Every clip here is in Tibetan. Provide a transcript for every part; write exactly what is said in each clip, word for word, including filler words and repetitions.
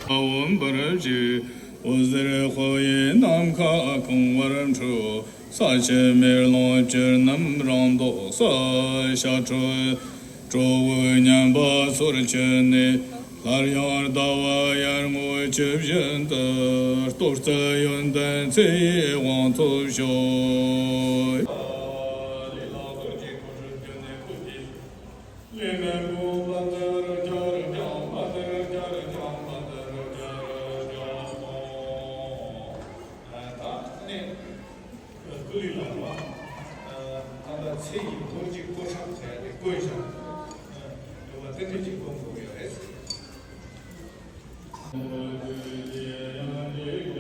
འོད་འབར་བཞིན། འོད་ཟེར་དཔག་ཡས་ནམ་མཁའ་གང་བར་འཕྲོ། ས་ཆེན་མེ་ལོང་བཅུ་རྣམས་རང་མདོག་གསལ། ཤར་ཕྱོགས་ཁྲོ་བོའི་མཉམ་པ་སོར་ཆུད་ནས། སླར་ཡང་ཟླ་བ་ཡར་ངོ་བཅུ་བཞི་འདིར། གཏོར་རྩལ་ཡོན་ཏན་ཚེ་ཡི་དབང་ཐོབ་ཤོག། ད་ནི། ཀུ་ལི་ལ་བ། ད་ལྟ་ཚེ་ཡི་སྒོ་གཅིག་བསྐོར་ཤོག་ཟེར་ཏེ་བསྐོར་ཤོག། འདུག་པ་དེ་འདྲ་ཅིག་སྒོམ་དགོས་ཡོད་རེད། ཐུགས་ཀྱི་ངོས་ནས་ཡང་། ཨ། ད་ང་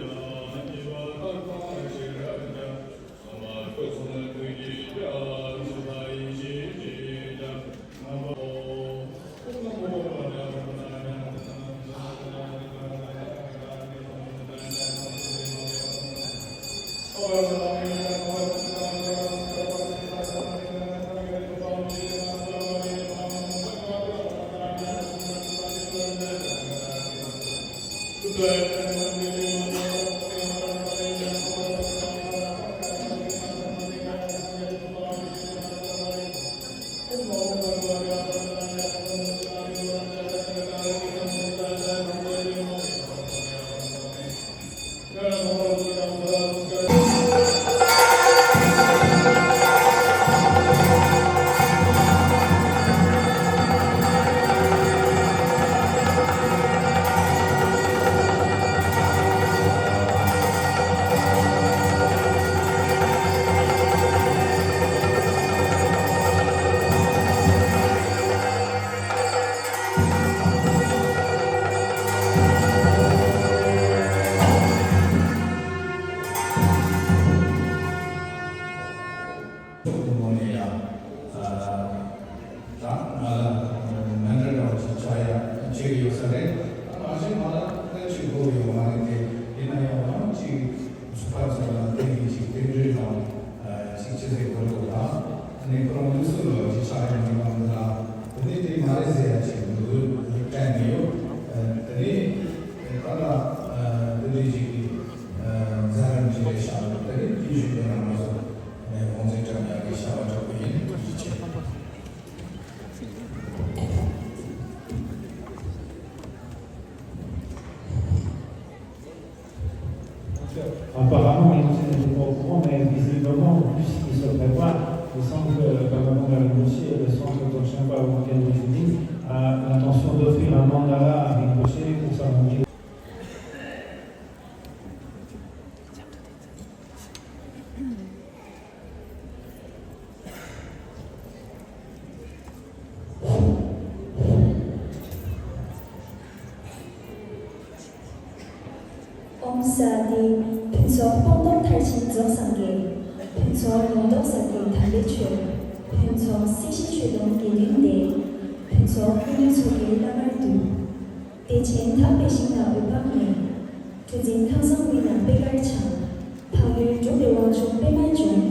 ལ་མཎྜལ་འདྲ་བོ་ཅིག་བྱ་ཡ་བྱེད་ཀྱི་ཡོད་ས་རེད། ད་མ་གཞི་ང་ལ་ལན་ཅིག་དགོས་ཡོད་མ་རེད་དེ། ཡིན་ན་ཡང་ཡང་ཅིག་ཚོགས་པ་ཚོ་ལ་བརྟེན་ནས་ཅིག་རྟེན་འབྲེལ་དང་། ཨ། ཅིག་ཅི་ཟེར་དགོས་འདུག་ད་ནི་ཁོ་རང་ལུགས་སྲོལ་ལ་ཅིག་ཆགས་ཡོད་མིན་པ་འདི་ལ་དེ་ནས་དེ་མ་རེད་ཟེར་ཡ་ཅིག་འདུག་དྲན་གྱི་ཡོད། ཨ། དེ་ནས་ད་ལ་ཨ་དེ་འདྲའི་ཅིག་གི་ཨ་མཛད་རིམ་ཅིག་རེད་ཤག་དེ་ནས་དེའི་གཞུག་ནས་ང་ཚོ་དབང་འཛིན་བཀྲམ་ཡག་གི་བྱ་བ་སྒྲུབ་ཀྱི་ཡིན། ཐུགས་རྗེ་ཆེ། Apparemment, il n'est pas au courant, mais visiblement, vu ce qui se prépare, il semble que Bhagavan Rinpoche et le centre Dorjinpa Wangyal Rinpoche a l'intention d'offrir un mandala à Rinpoche pour sa montée. ཨོཾ་སྭ་ཏི། ཕུན་ཚོགས་སྤངས་རྟོགས་མཐར་ཕྱིན་རྫོགས་སངས་རྒྱས། ཕུན་ཚོགས་ལུང་རྟོགས་ཟབ་རྒྱས་དམ་པའི་ཆོས། ཕུན་ཚོགས་སྲིད་ཞིའི་ཆོས་དུང་དགེ་འདུན་སྡེ། ཕུན་ཚོགས་ཀུན་འདུས་ཚོགས་ཀྱི་བླ་མར་འདུད། བདེ་ཆེན་དག་པའི་ཞིང་ན་འོད་དཔག་མེད། གྲུ་འཛིན་ཐང་བཟང་དབུས་ན་པད་དཀར་འཆང་། འཕགས་ཡུལ་འབྲུག་པའི་དབང་ཕྱུག་པདྨ་འབྱུང་།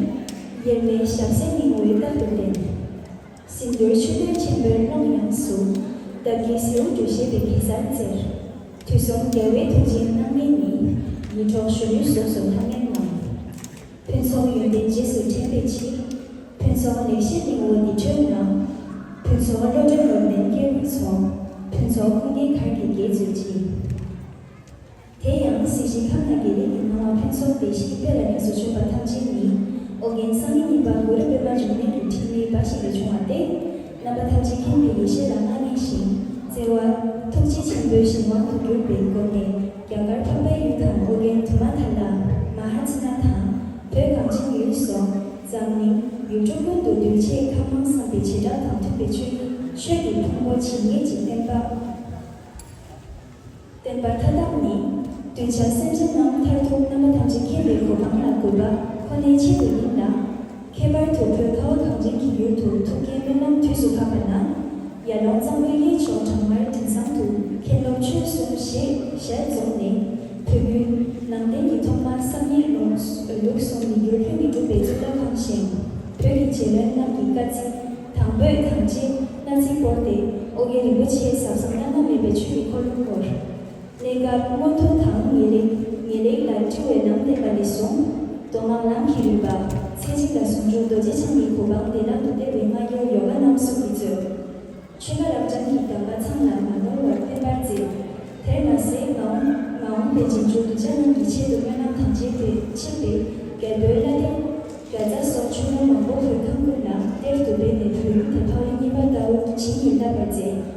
དབྱེར་མེད་ཞབས་སེན་སྙིང་པོའི་རྟག་ཏུ་བརྟན། སྲིན་པོའི་མཆོད་རྟེན་ཆེན་པོའི་ཀློང་ཡངས་སུ། འདབ་བརྒྱའི་ཟེའུ་འབྲུ་བཞད་པའི་གེ་སར་རྩེར། དུས་གསུམ་རྒྱལ་བའི་ཐུགས་རྗེའི་སྣང་བརྙན་ནི། ཡིད་འཕྲོག་གཞོན་ནུའི་གཟུགས་སུ་ལྷང་ངེར་ངང་། ཕུན་ཚོགས་ཡོན་ཏན་རྗེས་སུ་དྲན་པའི་ཕྱིར། ཕུན་ཚོགས་ལེགས་བཤད་སྙིང་པོ་འདི་ཁྲོད་ན། ཕུན་ཚོགས་བློ་གྲོས་ནོར་ལྡན་སྐྱེས་བུའི་ཚོགས། ཕུན་ཚོགས་ཀུན་གྱི་གར་གྱིས་རྒྱས་མཛོད་ཅིག། དེ་ཡང་གཟི་བརྗིད་ཁམས་ན་དགེ་ལེགས་ཀྱི་སྣང་བ་ཕུན་ཚོགས་བདེ་གཤེགས་དཔལ་ལ་གནས་སུ་བྱོན་པ་ཐམས་ཅད་ནི། ཨོ་རྒྱན་སངས་རྒྱས་གཉིས་པ་གུ་རུ་པདྨ་འབྱུང་གནས་ཀྱི་ཕྲིན་ལས་འབའ་ཞིག་ལས་བྱུང་བ་སྟེ། རྣམ་པ་ཐམས་ཅད་མཁྱེན་པའི་ཡེ་ཤེས་ལ་མངའ་བརྙེས་ཤིང་། བརྩེ་བ་ཐུགས་རྗེ་ཆེན་པོའི་གཞན་དབང་དུ་གྱུར་པའི་སྒོ་ནས། རྒྱ་གར་འཕགས་པའི་ཡུལ་དང་ཨོ་རྒྱན་དྷཱུ་མ་ཐ་ལ། མ་ཧཱ་ཙི་ན་དང་། བོད་གངས་ཅན་ཡུལ་སོགས་འཛམ་གླིང་ཡུལ་གྲུ་ཀུན་ཏུ་གདུལ་བྱའི་ཁམས་དབང་བསམ་པའི་བྱེ་བྲག་དང་མཐུན་པའི་ཆོས་ཉིད་ཆོས་ཀྱི་ཕུང་པོ་ཇི་སྙེད་ཅིག་བསྟན་པ། བསྟན་པ་མཐའ་དག་ནི། གདུལ་བྱ་སེམས་ཅན་རྣམས་མཐར་ཐུག་རྣམ་པ་ཐམས་ཅད་མཁྱེན་པའི་གོ་འཕང་ལ་འགོད་པ་ཁོ་ནའི་ཆེད་དུ་ཡིན་ལ། ཁྱད་པར་དུ་བོད་ཁ་བ་གངས་ཅན་གྱི་ཡུལ་དུ་ཐུགས་བསྐྱེད་སྨོན་ལམ་དུས་སུ་བབས་པ་ན། ཡར་ཀླུང་གཙང་པོའི་གཡས་ཕྱོགས་བྲག་དམར་མགྲིན་ཚང་དུ་མཁན་སློབ་ཆོས་གསུམ་ཞེས་ཞལ་འཛོམས་ནས། བོད་ཡུལ་ནང་བསྟན་གྱི་ཐོག་མ་བསམ་ཡས་ལུགས་ལུགས་གསུམ་མི་འགྱུར་ལྷུན་གྱིས་གྲུབ་པའི་གཙུག་ལག་ཁང་བཞེངས། བོད་ཀྱི་རྗེ་བློན་རྣམས་ཀྱི་བཀའ་བརྩི། དང་པོས་དང་ཅིག་གནང་ཚིག་བསྐོར་ཏེ། ཨོ་རྒྱན་རིན་པོ་ཆེའི་ཟབ་གསང་བླ་ན་མེད་པའི་ཆོས་ཀྱི་འཁོར་ལོ་བསྐོར། གནས་སྐབས་མངོན་མཐོ་དང་ངེས་ལེགས་ངེས་ལེགས་ལ་དྲིལ་བའི་ལམ་བསྟན་པ་ནས་བཟུང་། མདོ་སྔགས་ལམ་གྱི་རིམ་པ། ཚེ་གཅིག་ལ་ཟུང་འཇུག་རྡོ་རྗེ་འཆང་གི་གོ་འཕང་བདེ་བླག་ཏུ་སྟེར་བའི་སྔ་འགྱུར་ཡོ་ག་རྣམ་གསུམ་གྱིས་གཙོས། ཆོས་བཀའ་རབ་འབྱམས་ཀྱི་གདམས་པ་ཚང་ལ་མ་ནོར་བར་བསྟན་པར་མཛད། དེར་མ་ཟད་མ་འོངས་མ་འོངས་པའི་རྗེས་འཇུག་གདུལ་བྱ་རྣམས་ཀྱི་ཆེད་དུ་སྨོན་ལམ་དང་བཅས་པའི་ཆེད་དུ་རྒྱལ་པོའི་བླ་བྲེ་བརྒྱ་རྩ་སོགས་ཆོས་ལུང་མང་པོ་བོད་ཁམས་ཀུན་ལ་གཏེར་དུ་སྦས་ནས་བོད་ཡུལ་དེ་འཕགས་ཡུལ་གཉིས་པ་ལྟ་བུ་བྱིན་གྱིས་བརླབས་པར་མཛད།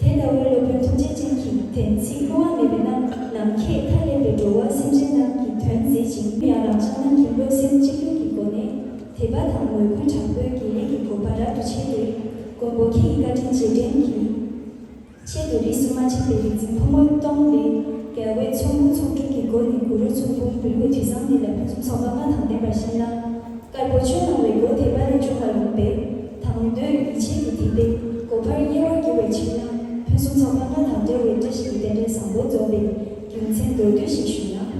དེ་ལྟ་བུའི་སློབ་དཔོན་ཐུགས་རྗེ་ཅན་གྱི་བསྟན་ཚིག་བསླུ་བ་མེད་པའི་རྣམ་ནམ་མཁས་མཐའ་ཡས་པའི་འགྲོ་བ་སེམས་ཅན་རྣམས་ཀྱི་དོན་མཛད་ཅིང་། ཡང་རང་ཅག་རྣམས་ཀྱི་བློ་སེམས་གཅིག་སྒྲིལ་གྱི་སྒོ་ནས་དད་པ་དང་མོས་གུས་དྲག་པོས་དགེ་ལས་ཀྱི་གོ་འཕང་རབ་ཏུ་ཆེ་སྟེ། མགོན་པོ་ཁྱེད་ཀྱི་བཀའ་དྲིན་རྗེས་དྲན་གྱི་ཆེད་དུ་རིས་སུ་མ་ཆད་པའི་རིག་འཛིན་ཕོ་མོ་སྟོང་ལས་རྒྱལ་བའི་ཚོགས་མང་ཚོགས་དྲུག་གི་སྒོ་ནས་གུ་རུ་ཚོགས་དཔོན་འབུལ་བའི་དུས་བཟང་འདི་ལ་ཕུན་སུམ་ཚོགས་པ་ལྔ་དང་ལྡན་པར་བཞེངས་ལ། དཀར་པོ་ཆོས་གནང་བའི་སྒོ་དེ་པ་ལས་འཇུག་པར་འོང་པས། དང་འདོད་ཡིད་ཆེས་ཀྱི་ཐིགས་པས་གོ་འཕང་གཡེལ་བར་འགྱུར་བའི་ཕྱིར་ན། ཕུན་སུམ་ཚོགས་པ་ལྔ་དང་འབྲེལ་བའི་བཀྲ་ཤིས་ཀྱི་རྟེན་འབྲེལ་བཟང་པོ་རྫོགས་པའི་རྒྱུ་མཚན་མདོར་བསྡུས་ཤིག་ཞུས་ན།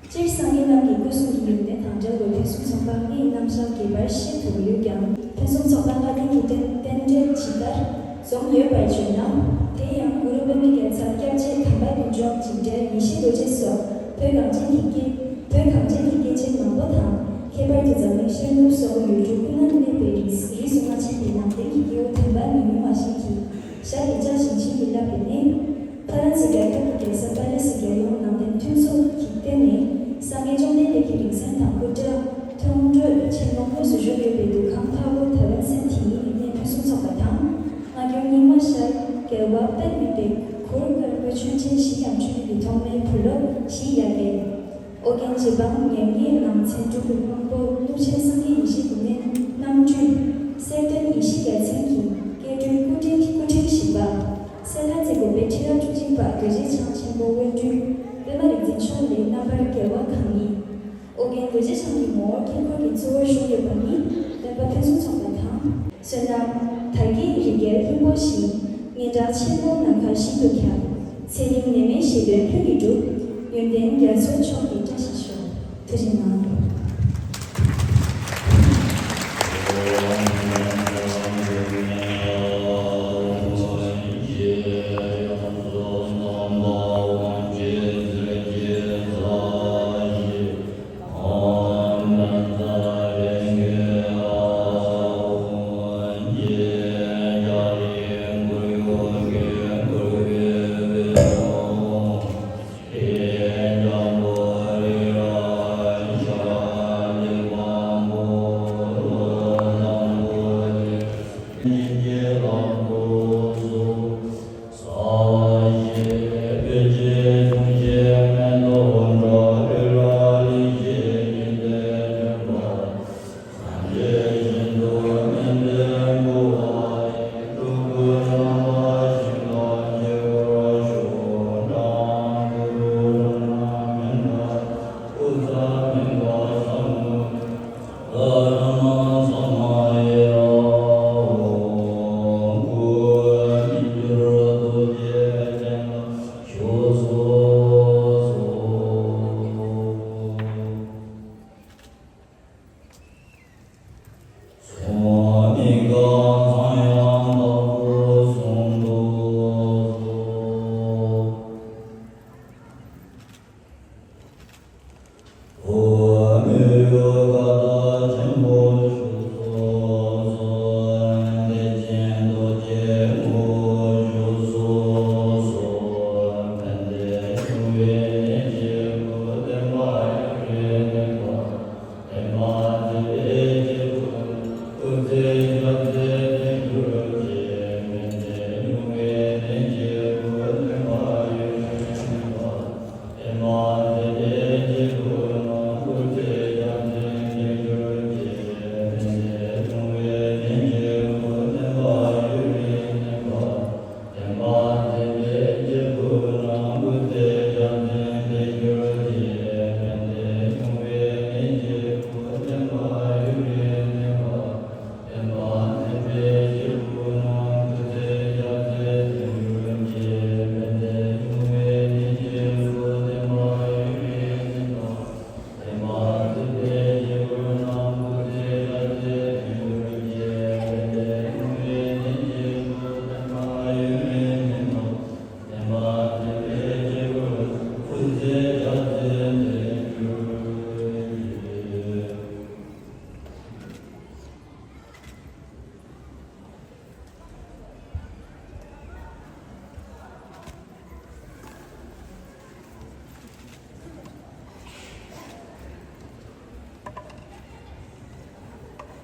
སྤྱིར་སངས་རྒྱས་རྣམས་ཀྱི་སྐུ་གསུང་གི་ཡོན་ཏན་དང་འབྲེལ་བའི་ཕུན་སུམ་ཚོགས་པ་ལྔའི་རྣམ་གཞག་རྒྱས་པར་བཤད་དུ་ཡོད་ཀྱང་། ཕུན་སུམ་ཚོགས་པ་ལྔ་ལྡན་གྱི་རྟེན་རྟེན་འབྲེལ་ཇི་ལྟར་འཛོམས་ཡོད་པར་བརྗོད་ན། དེ་ཡང་གུ་རུ་པདྨའི་རྒྱལ་ཚབ་སྐྱབས་རྗེ་དམ་པ་དུད་འགྲོ་འཇིགས་བྲལ་ཡེ་ཤེས་རྡོ་རྗེ་སོགས་བོད་གངས་ཅན་གྱི་སྐད་བོད་གངས་ཅན་གྱི་སྐད་ཆ་མང་པོ་དང་། ཁྱད་པར་དུ་འཛམ་གླིང་ཤར་ནུབ་སོགས་ཡུལ་གྲུ་ཀུན་ན་གནས་པའི་རིས་རིས་སུ་མ་ཆད་པའི་ནང་བསྟན་གྱི་སྐྱེ་བོ་དམ་པ་མི་ཉུང་བ་ཞིག་གིས་ཞབས་ཀྱིས་བཅགས་ཤིང་བྱིན་གྱིས་བརླབས་པའི་གནས། ཕ་རན་སི་རྒྱལ་ཁབ་ཀྱི་རྒྱལ་ས་པ་རི་སི་རྒྱལ་ཡོངས་ནང་བསྟན་མཐུན་ཚོགས་ཀྱིས་བརྟེན་ནས། སངས་རྒྱས་བཅོམ་ལྡན་འདས་ཀྱི་རིང་བསྲེལ་དང་སྐུ་འདྲ་མཐོང་གྲོལ་ཆེན་མོ་དངོས་སུ་བཞུགས་ཡོད་པའི་འདུ་ཁང་འཕགས་པོ་ཐའེ་ཝན་སན་ཐི་ཡི་གནས་ཕུན་སུམ་ཚོགས་པ་དང་། སྔ་འགྱུར་རྙིང་མ་ཤར་རྒྱལ་བ་དཔལ་ཡུལ་པའི་གུར་དཀར་པོའི་མཆོད་ཆེན་བཞི་ཡང་ཆོས་ལུགས་ཀྱི་ཐོག་མའི་བུ་སློབ་བཞིའི་ཡ་གྱལ། ཨོ་རྒྱན་རྗེ་འབངས་ཉེར་ལྔའི་ནང་ཚན་དྲུག་གི་དབང་པོ་གླུ་ཆེན་སངས་རྒྱས་ཡེ་ཤེས་ཀྱི་གནས་རྣམ་སྤྲུལ་གསེར་སྟོན་ཡེ་ཤེས་རྒྱལ་མཚན་གྱི་སྐྱེ་སྤྲུལ་སྐུ་ཕྲེང་སྐུ་ཕྲེང་བཞི་པ། སེ་ལྷ་རྩེ་དགོན་པའི་ཁྲི་རབས་བཅུ་གཅིག་པ་རྡོ་རྗེ་འཆང་ཆེན་པོ་དབོན་སྤྲུལ་པད་མ་རིག་འཛིན་མཆོག་ལས་རྣམ་པར་རྒྱལ་བ་གང་ཉིད། ཨོ་རྒྱན་རྡོ་རྗེ་འཆང་གི་ངོ་བོར་དཀྱིལ་འཁོར་གྱི་གཙོ་བོར་བཞུགས་ཡོད་པ་ནི་སྟོན་པ་ཕུན་སུམ་ཚོགས་པ་དང་། བསོད་ནམས་དར་རྒྱས་རི་རྒྱལ་ལྷུན་པོ་བཞིན། སྙན་གྲགས་ཆེན་པོ་ནམ་མཁའ་བཞིན་དུ་ཁྱབ། ཚེ་རིང་ནད་མེད་བཞེད་དོན་ལྷུན་གྱིས་འགྲུབ། ཡོན་ཏན་རྒྱ་མཚོ་མཆོག་གི་བཀྲ་ཤིས་ཤོག་ཐུགས་རྗེ་གནང་།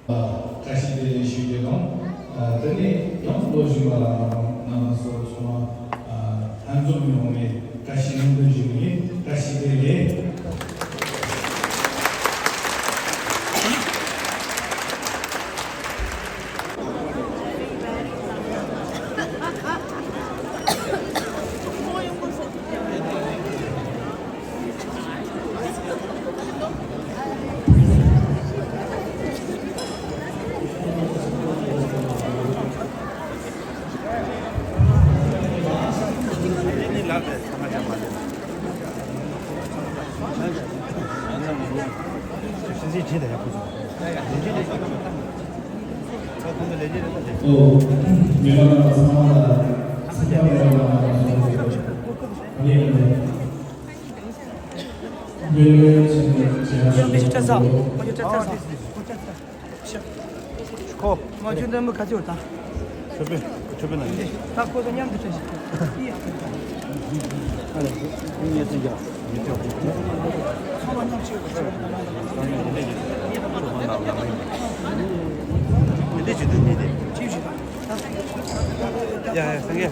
བཀྲ་ཤིས་བདེ་ལེགས་ཞུ་རྒྱུ་དང་། དེ་ནས་ཡང་ལོ་རྒྱུས་མ་ལ་རྣམ་པ་ཚོ་ཚང་མ་ལྷན་འཛོམས་ཡོང་བའི་བཀྲ་ཤིས་སྨོན་འདུན་ཞུ་གི་ཡིན། བཀྲ་ཤིས་བདེ་ལེགས། ཨོ། མི་མང་ཚང་མ་ལ་ཚང་མ་ལ་ཡོད་ལ་མ་ལ་ཡོད་ལ་ཡོད་ལ། ཁོ། ང་ཚོའི་འདེམས་བུ་ག་ཚོད་ཡོད་དམ། ཆོས་དཔོན། ཆོས་དཔོན་ལ་ཡིན། ད་ཁོ་ཚོ་མཉམ་དུ་བྱས་ཤིག་ཨ་ལས། ངས་ཚིག་རྒྱག་ཚང་མ་མཉམ་ཞིག་ཡོད་པ་ཚོ། དེ་འདྲས་བྱེད་དུས་མི་དེ། ཅིའི་ཞིག་དང་། ཡ་ཡ་སེང་གེ།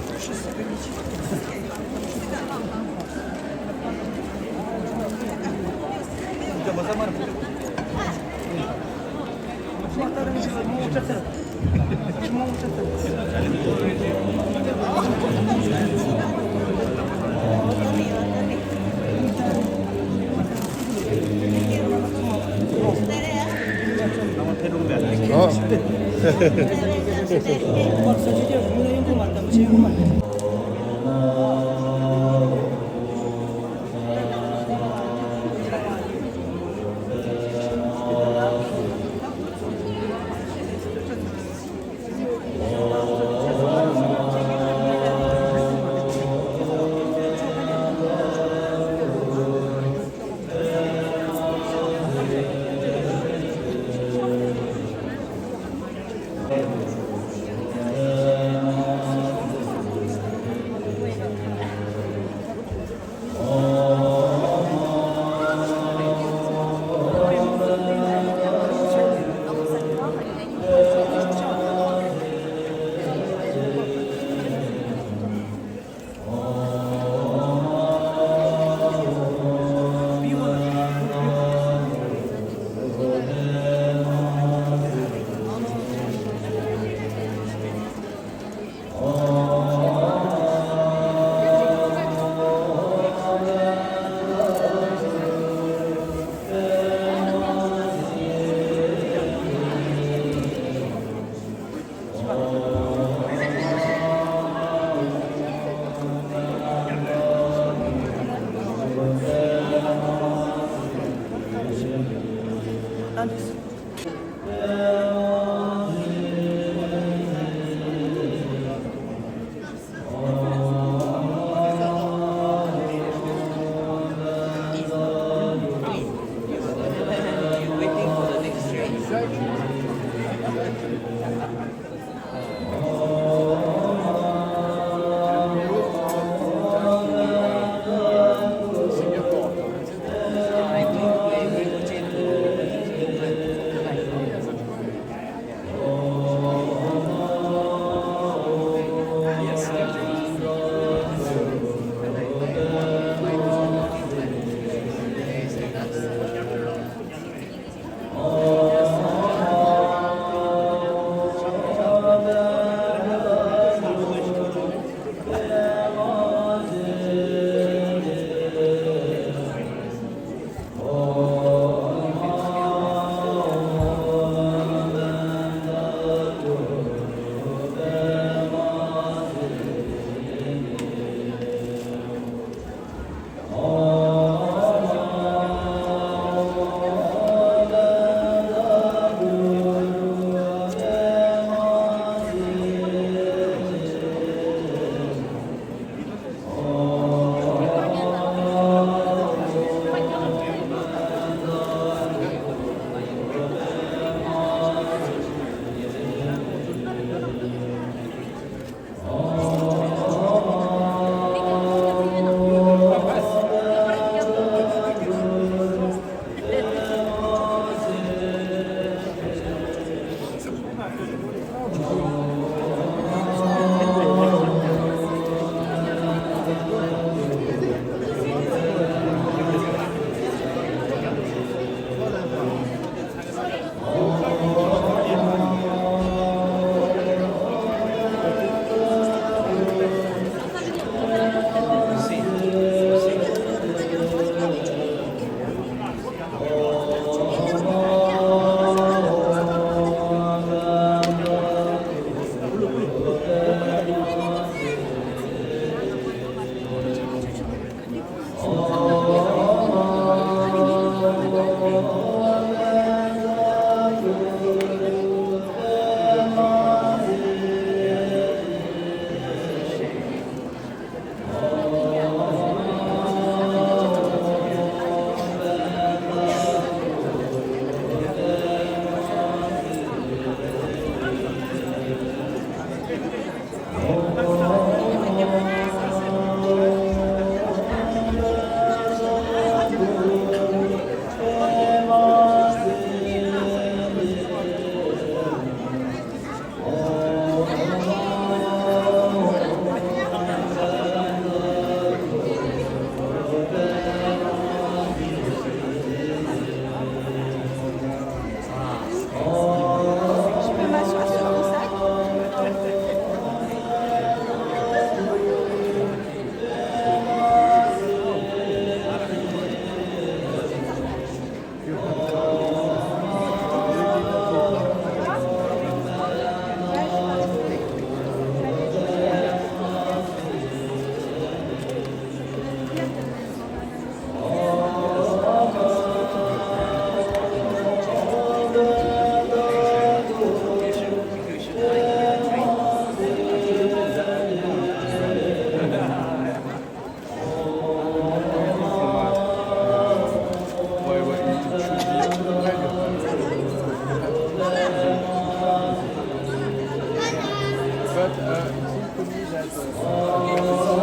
But uh, it seems to me that uh,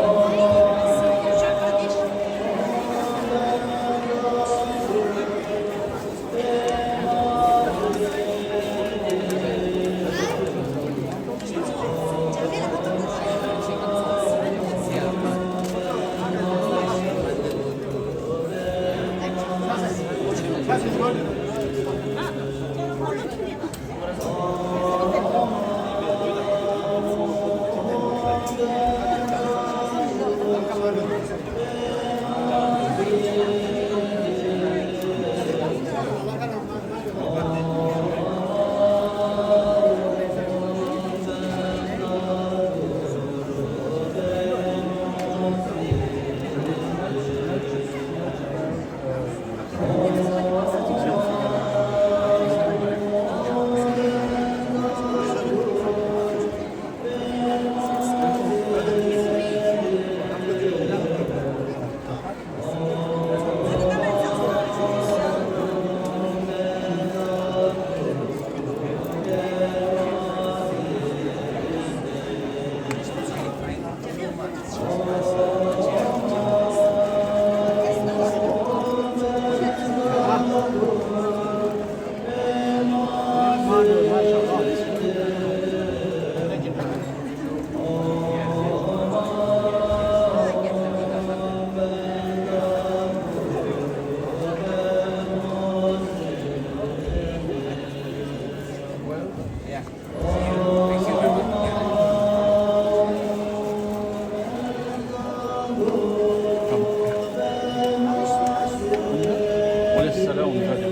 On laisse ça là, on y va bien.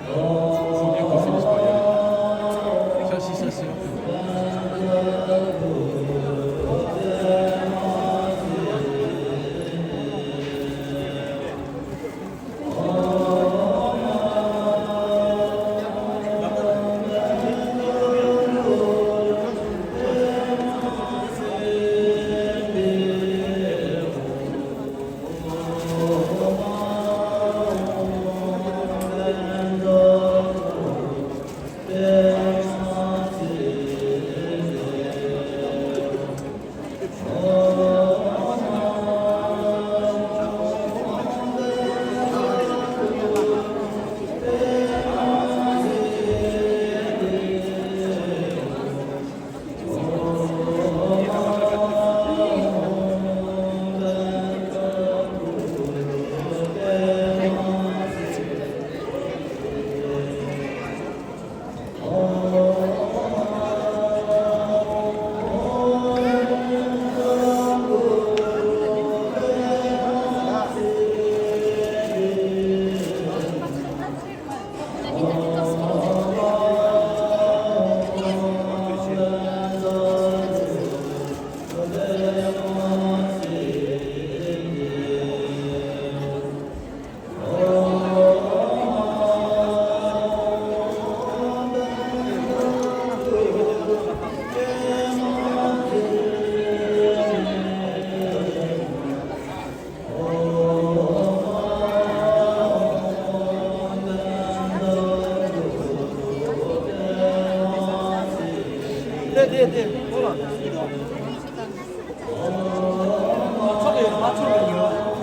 Faut, faut bien qu'on finisse par y aller. Ça, si ça, c'est དེ་དེ་ཁོ་ལ། ཚོགས་ཡོད་མ་ཚོགས་ཡོད།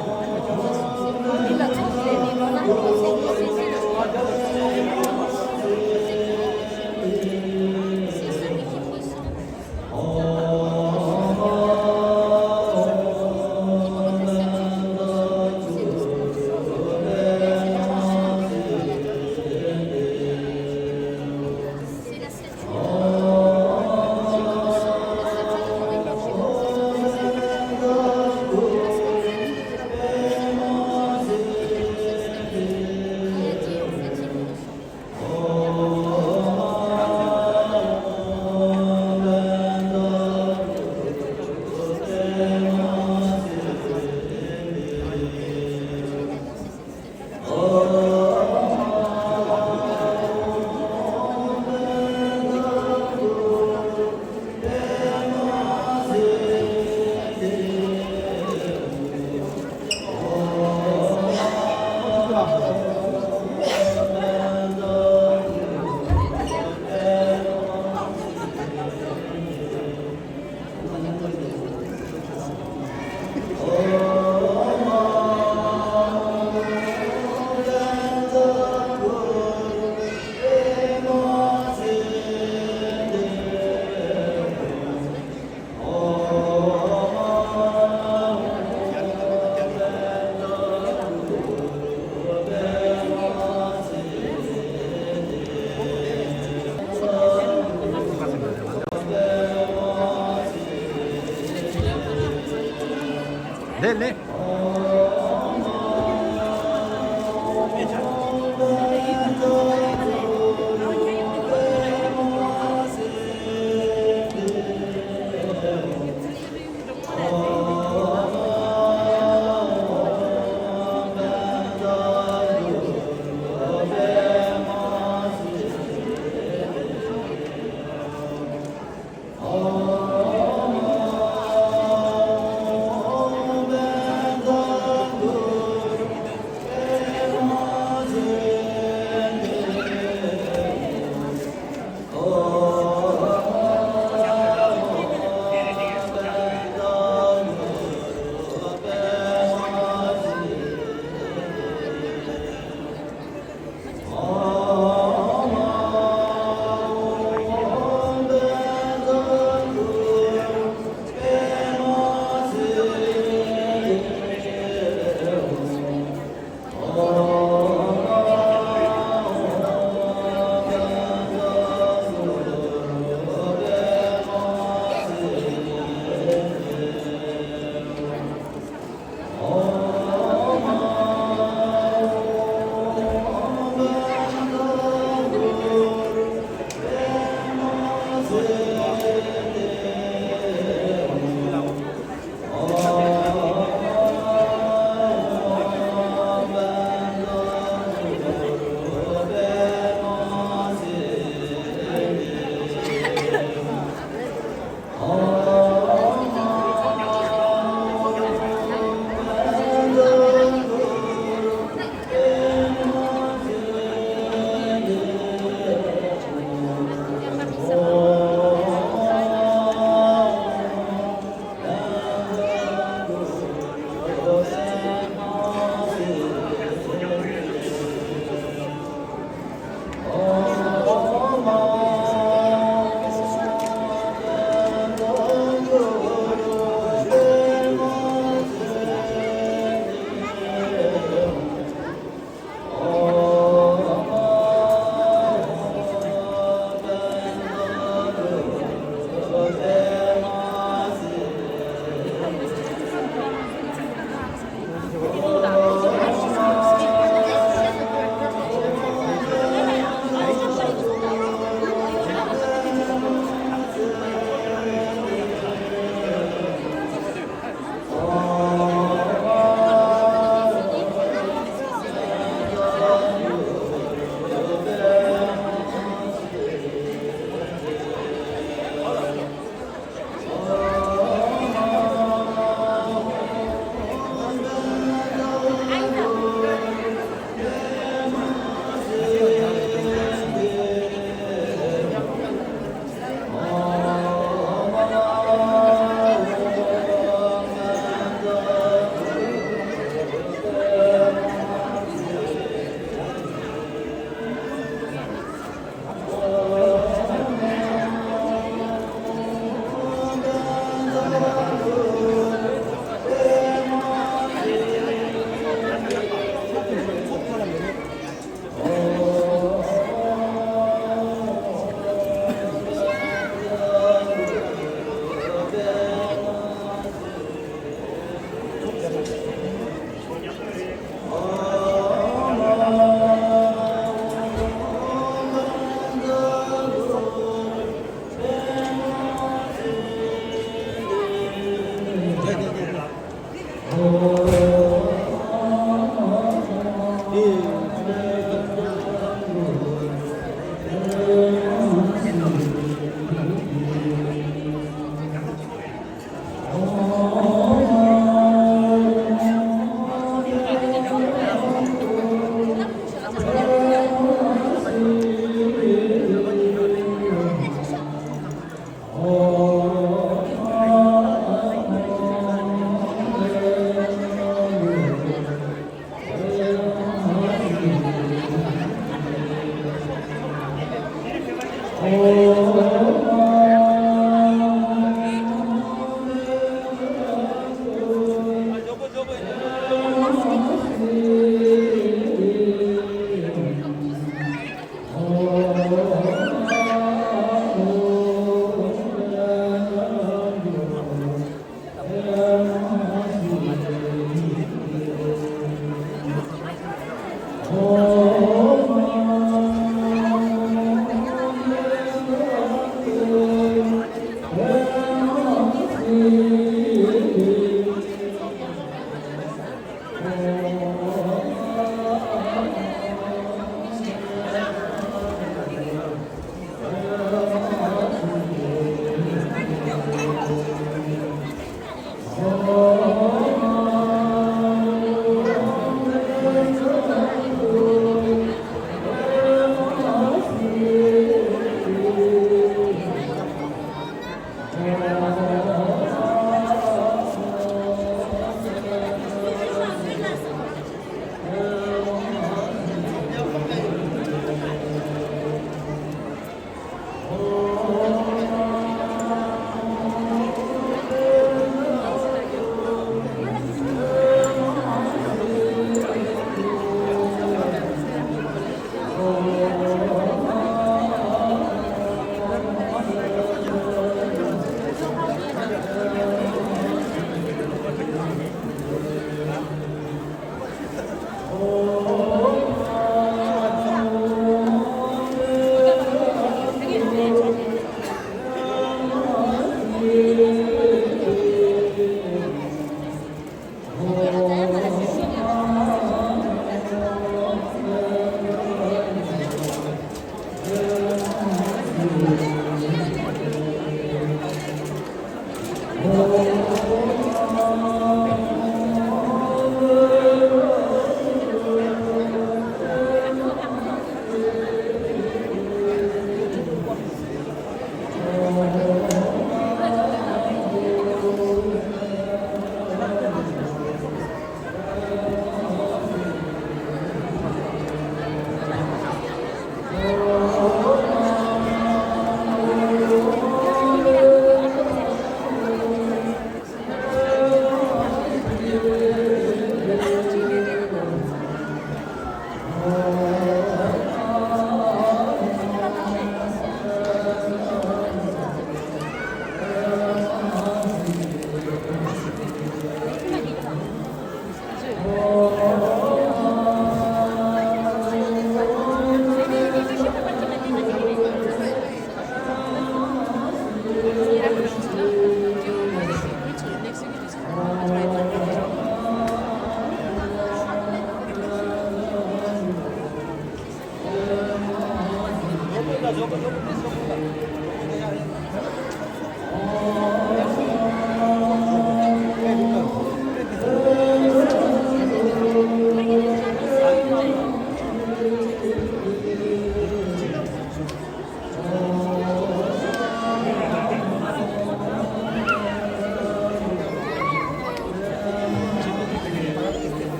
ལེ་ལེ།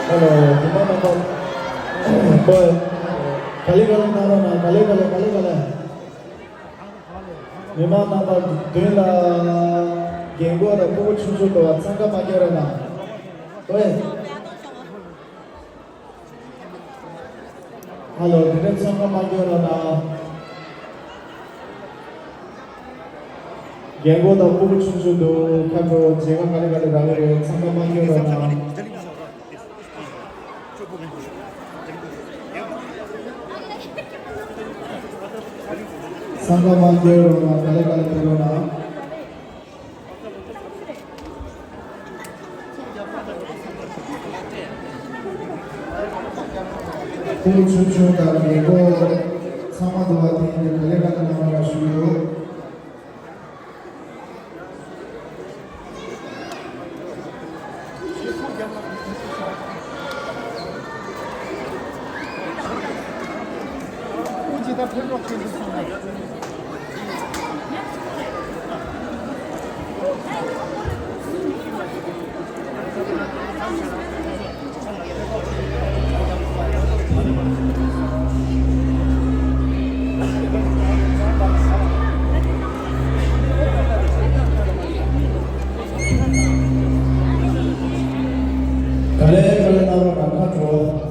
Hello, མི་མང་རྣམ་པ། ཧོ། ག་ལེ་ག་ལེ་གནང་རོགས་གནང་། ག་ལེ་ག་ལེ་ག་ལེ་ག་ལེ། མི་མང་རྣམ་པ་མདུན་ལ། དང་སྤུ་གུ་ཆུང་ཆུང་འདུག་བ། འཚང་ཁ་མ་སྐྱེ་རོགས་གནང་། ཨོའེ། ཧ་ལོ། དེ་འདྲ་འཚང་ཁ་མ་སྐྱེ་རོགས་གནང་། རྒན་གོག་དང་སྤུ་གུ་ཆུང་ཆུང་འདུག་ཁ་དྲོ་མཇལ་ཁ་ག་ལེ་ག་ལེ་རག་གི་རེད། འཚང་ཁ་མ་སྐྱེ་རོགས་གནང་། འཚང་ཁ་མ་སྐྱེ་རོགས་གནང་། ག་ལེ་ག་ལེ་ཕེབས་རོགས་གནང་། སྤུ་གུ་ཆུང་ཆུང་དང་རྒན་གོག་ཚང་མ་འདུག་བ། དེ་ཡིན་དུས་ག་ལེ་ག་ལེ་གནང་རོགས་ཞུ་གི་ཡོད། ག་ལེ་ག་ལེ་གནང་རོགས་གནང་། ཁ་དྲོ།